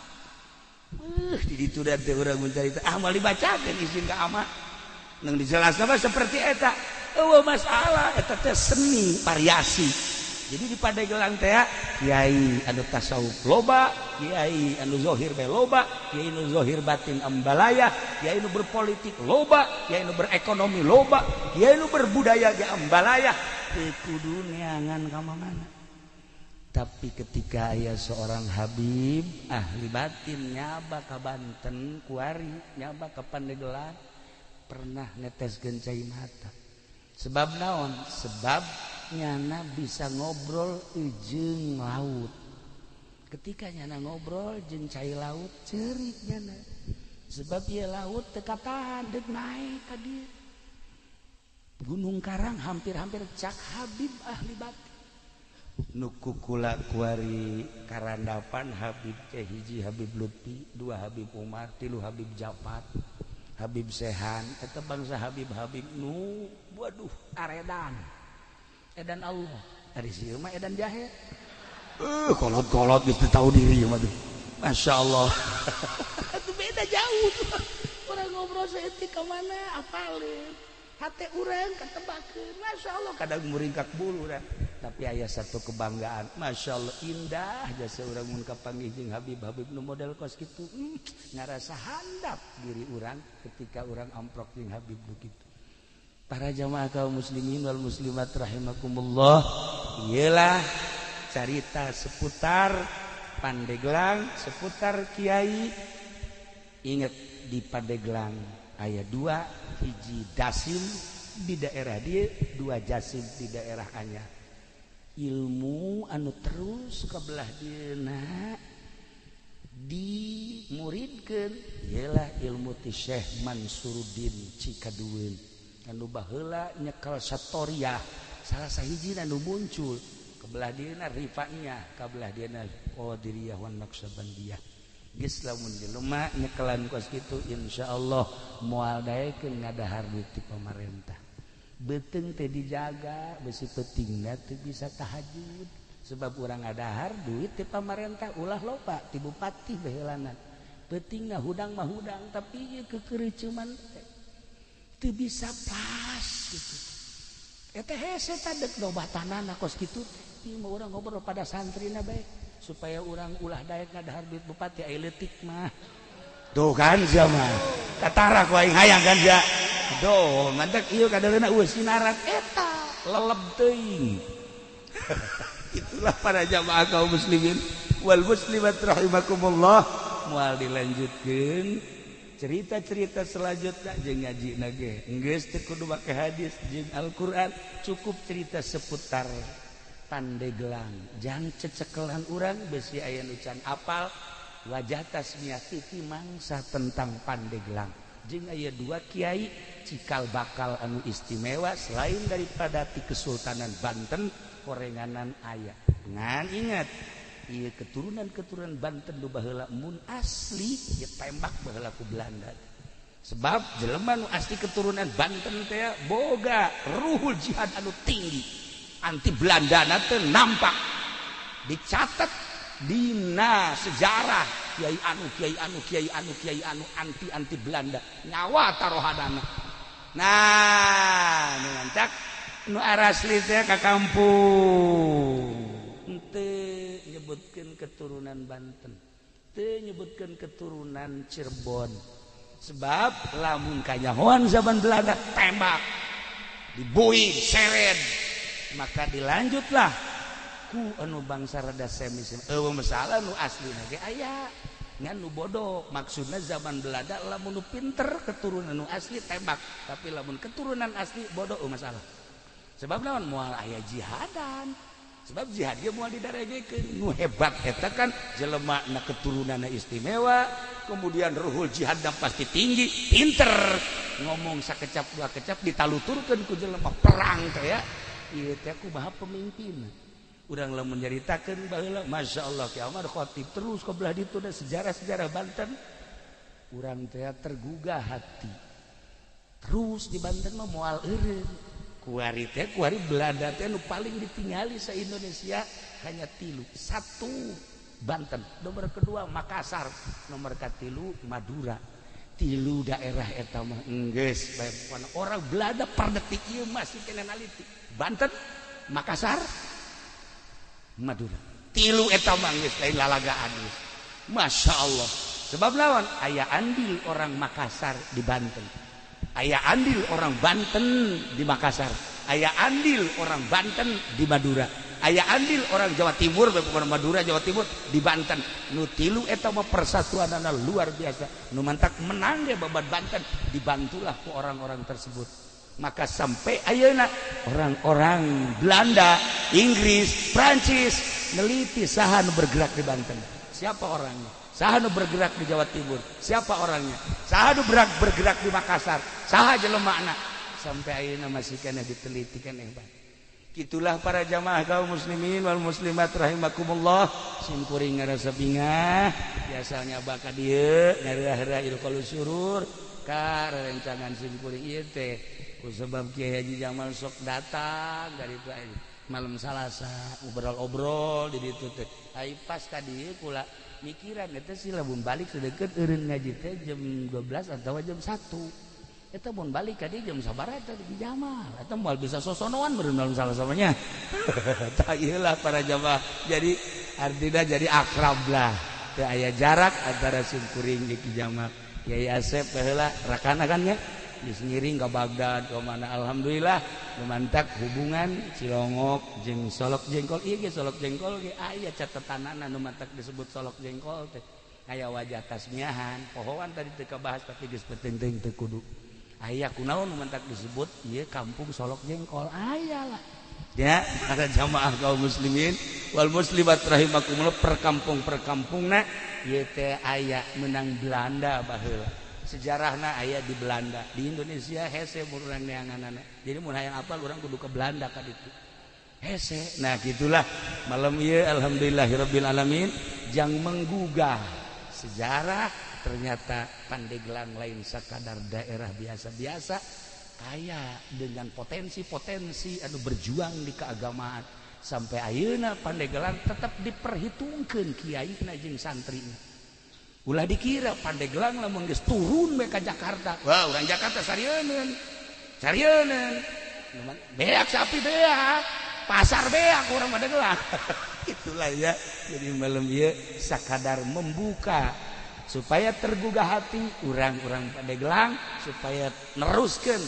Di ditu da teh urang mencari ah moal dibacakeun, izin ka ama nang dijelasna mah seperti eta. Eueuh masalah, eta teh seni variasi. Jadi di Pandeglang teh kiai anu tasawuf loba, kiai anu zohir bae loba, kiai anu zohir batin ambalaya, kiai anu berpolitik loba, kiai anu berekonomi loba, kiai anu berbudaya ge ambalaya. Teu kudu neangan ka mana. Tapi ketika aya seorang habib ahli batin nyaba ka Banten kuari, nyaba ka Pandeglang, pernah neteskeun cai mata. Sebab naon? Sebab nyana bisa ngobrol jeung laut. Ketika nyana ngobrol jeung cai laut, cerik nyana. Sebab ieu laut teu katahan deuk naik ka dieu. Gunung Karang hampir-hampir, cak habib ahli batin. Nu kukula kuari karandapan Habib teh hiji Habib Lutfi, dua Habib Umar, tilu Habib Jafar, Habib Sehan, eta bangsa Habib-habib nu waduh aredan. Edan Allah. Ari sieu mah edan jahe. Kolot-kolot geus teu tahu diri mah tuh. Masya Allah. Itu beda jauh tuh. Orang ngobrol saeutik ka mana apalin. Hate urang ketebakeun. Masya Allah, kadang muringkak bulu urang. Tapi aya satu kebanggaan. Masya Allah, indah jasa urang mun kapanggih jeung Habib-habib nu model kos kitu. Ngarasa handap diri urang ketika urang amprok jeung Habib nu kitu. Para jamaah kaum muslimin wal muslimat rahimakumullah, iyalah carita seputar Pandeglang, seputar kiai. Ingat, di Pandeglang aya dua, hiji Dasim di daerah dia, dua Jasim di daerah Anyar. Ilmu anu terus ke belah dieuna dimuridkeun ialah ilmu ti Syekh Mansuruddin Cikadueun anu baheula nyekel Satoriah, salah sahiji anu muncul ke belah dieuna Rifaiyah, ka belah dieuna Qadiriyah wan Naqsabandiyah. Geus lamun jelema nyekelan kos kitu, insyaallah moal daekeun ngadahar duit ti pamarentah. Beuteung teh dijaga, besi peutingna teu bisa tahajud sebab urang ngadahar duit ti pamarentah, ulah loba ti bupati baheulana. Peutingna hudang mah hudang, tapi ieu kekeureuceuman teh teu bisa pas gitu. Eta hese tadek dobatanana kos kitu teh. Ieu mah urang ngobrol pada santrina bae supaya urang ulah daek ngadahar duit bupati, ai leutik mah. Tuh kan sia mah. Katara ku aing hayang kan sia. Duh, mantak ieu kadaleuna eueuh sinarat eta leleb teuing. Itulah para jamaah kaum muslimin wal muslimat rahimakumullah. Moal dilanjutkeun cerita-cerita selanjutnya jeung ngaji ge. Geus teu kudu make hadis jeung Al-Qur'an, cukup cerita seputar Pandeglang. Jang cecekelan urang besi aya nu can apal wajah tasmiah TV mangsa tentang Pandeglang. Jeung aya dua kiai cikal bakal anu istimewa selain daripada ti Kesultanan Banten, korenganan aya. Ngan ingat, ieu keturunan-keturunan Banten nu baheula mun asli ditembak baheula ku Belanda. Sebab jelema nu asli keturunan Banten teh boga ruhul jihad anu tinggi. Anti Belanda teh nampak dicatat dina sejarah kiai anu, kiai anu, kiai anu, kiai anu anti anti Belanda, nyawa taruhanana. Nah, nu mantak nu arasli teh ka kampung henteu nyebutkeun keturunan Banten, teu nyebutkeun keturunan Cirebon, sebab lamun kanyahoan zaman Belanda tembak, dibui, seret. Maka dilanjutlah ku anu bangsa rada semi eueuh masalah nu aslina ge aya ngan nu bodoh. Maksudna zaman Belanda lamun nu pinter keturunan nu asli tembak, tapi lamun keturunan asli bodoh eueuh masalah. Sebab naon? Moal aya jihadan, sebab jihad ge moal didaregekeun. Nu hebat eta kan jelema na keturunanna istimewa, kemudian ruhul jihadna pasti tinggi, pinter ngomong sakecap dua kecap ditaluturkeun ku jelema perang teh ya. Ieu teh kumaha pemimpin urang lamun nyaritakeun baheula, Masya Allah, Ki Ahmad Khatib terus ke belah ditu da sejarah-sejarah Banten urang teh tergugah hati. Terus di Banten mah moal eureun kuari teh, kuari Belanda teh nu paling ditingali sa Indonesia hanya tilu: satu Banten, nomor kedua Makassar, nomor katilu Madura. Tilu daerah eta mah enggeus bae orang Belanda per detik ieu masih kena naliti. Banten, Makassar, Madura. Tilu eta mah geus lain lalagaan geus. Masya Allah. Sebab lawan aya andil orang Makassar di Banten, aya andil orang Banten di Makassar, aya andil orang Banten di Madura, aya andil orang Jawa Timur, bukan Madura, Jawa Timur di Banten. Nu tilu eta mah persatuanana luar biasa. Nu mantak menang ge babat Banten dibantulah ku orang-orang tersebut. Maka sampai ayeuna orang-orang Belanda, Inggris, Prancis neliti saha nu bergerak di Banten. Siapa orangnya? Saha nu bergerak di Jawa Timur? Siapa orangnya? Saha nu bergerak di Makassar? Saha jelemana? Sampai ayeuna masih kena diteliti kan hebat. Itulah para jamaah kaum muslimin wal muslimat rahimakumullah. Simkuring ngarasa bingah, biasanya baka dieu ngareurah-reurah ilqaul surur ka rerencangan simkuring ieu teh. Ku sebab Kiai Haji Jamal sok datang dari itu malam Salasa obrol-obrol di ditu teh. Ai pas tadi kula mikiran eta sih lamun balik sedeket eureun ngaji teh jam 12 atau jam 1. Eta mun balik ka dieu jam sabaraha eta di Jamal. Eta moal bisa sosonoan meureun malam Salasa mah nya. Tah ieu lah para jamaah. Jadi artinya jadi akrab lah. Teu aya jarak antara simkuring jeung Ki Jamal. Kiai Asep baheula rakana kan nya. Geus ngiring ke Baghdad ke mana, alhamdulillah lumantak hubungan Cilongok jeung Solok Jengkol. Ieu ge Solok Jengkol ge aya catetanana nu mantak disebut Solok Jengkol teh. Aya wajah tasmiahan pohoan tadi teu kabahas tapi geus penting teu kudu. Aya kunaon nu mantak disebut ieu kampung Solok Jengkol aya lah. Ya, para jamaah kaum muslimin wal muslimat rahimakumullah, perkampung-perkampungna ieu teh aya menang Belanda baheula. Sejarahna aya di Belanda, di Indonesia hese mun urang neanganana. Jadi mun hayang apal urang kudu ke Belanda ka ditu. Hese. Nah, gitulah malam ieu alhamdulillahirabbil alamin jang menggugah sejarah. Ternyata Pandeglang lain sakadar daerah biasa-biasa, kaya dengan potensi-potensi anu berjuang di keagamaan. Sampai ayeuna Pandeglang tetap diperhitungkeun kiaina jeung santrina. Ulah dikira Pandeglang lamun geus turun we ka Jakarta. Wah, urang Jakarta sarieun. Sarieun. Beak sapi beak, pasar beak urang Pandeglang. Itulah ya. Jadi malam ieu sakadar membuka supaya tergugah hati urang-urang Pandeglang supaya neruskeun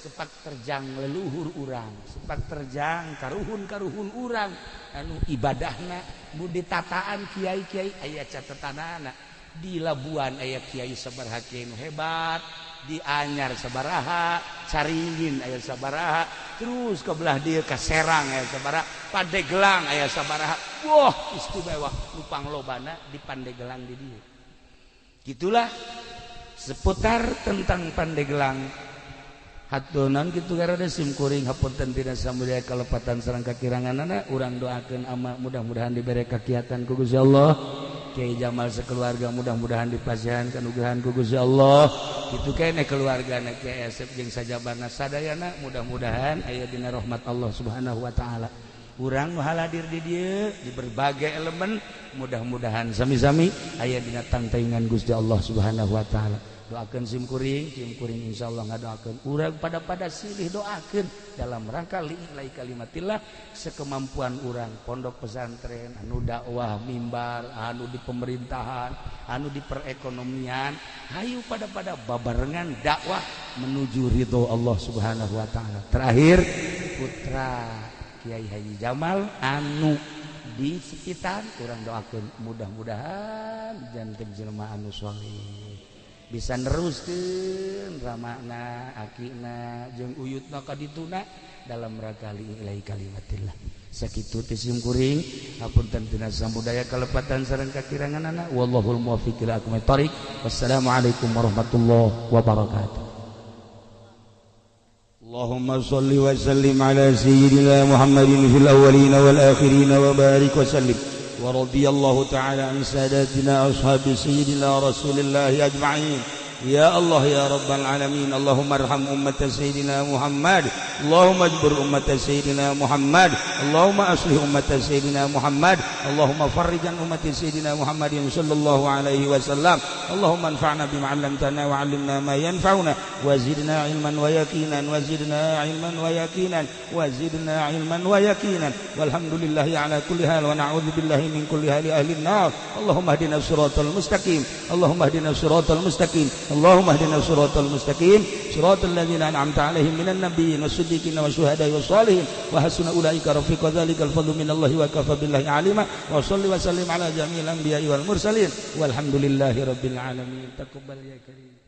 sepak terjang leluhur urang, sepak terjang karuhun-karuhun urang anu ibadahna mun ditataan kiai-kiai aya catetanana. Di Labuan aya kiai sabaraha kiai nu hebat, di Anyar sabaraha, Caringin aya sabaraha, terus ke belah dieu ka Serang aya sabaraha, Pandeglang aya sabaraha. Wah, istimewa nu panglobana di Pandeglang di dieu. Gitulah seputar tentang Pandeglang. Hatunan kitu garada sim kuring hapunten tina samudaya kalepatan sareng kakiranganana. Urang doakeun ama mudah-mudahan dibere kakiatan ku Gusti Allah. Kiai Jamal sekeluarga mudah-mudahan dipasihan kanugrahan ku Gusti Allah. Kitu keneh keluargana Kiai Asep jeung sajabana sadayana mudah-mudahan aya dina rahmat Allah Subhanahu wa taala. Urang nu hadir di dieu di berbagai elemen mudah-mudahan sami-sami aya dina tangtaingan Gusti Allah Subhanahu wa taala. Doakeun sim kuring insyaallah ngadoakeun urang pada-pada silih doakeun dalam rangka li'ilai kalimatillah sekemampuan urang pondok pesantren anu dakwah mimbar anu di pemerintahan anu di perekonomian hayu pada-pada babarengan dakwah menuju ridho Allah Subhanahu wa taala. Terakhir putra Kiai Haji Jamal anu di sekitar urang doakeun mudah-mudahan janten jelema anu sholeh bisa neruskeun ramana akina jeung uyutna ka dituna dalam rangka lillahi kalimatillah. Sakitu teh sim kuring hapunten tina samudaya kalepatan sareng kakiranganana wallahul muwaffiq ila aqwamit thoriq. Wassalamualaikum warahmatullahi wabarakatuh. اللهم صل وسلم على سيدنا محمد في الأولين والآخرين وبارك وسلم ورضي الله تعالى عن ساداتنا أصحاب سيدنا رسول الله أجمعين. يا الله يا رب العالمين. اللهم ارحم أمة سيدنا محمد، اللهم اجبر أمة سيدنا محمد، اللهم أصلح أمة سيدنا محمد، اللهم فرج عن أمة سيدنا محمد صلى الله عليه وسلم. اللهم انفعنا بما علمتنا وعلمنا ما ينفعنا وزدنا علما ويقينا، وزدنا علما ويقينا، وزدنا علما ويقينا. والحمد لله على كل حال ونعوذ بالله من كل حال أهل النار. اللهم اهدنا الصراط المستقيم، اللهم اهدنا الصراط المستقيم، اللهم اهدنا الصراط المستقيم، صراط الذين أنعمت عليهم من النبيين والصديقين والشهداء والصالحين وحسن أولئك رفيقا. ذلك الفضل من الله وكفى بالله عليما. وصل وسلم على جميع الأنبياء والمرسلين والحمد لله رب العالمين. تقبل يا كريم.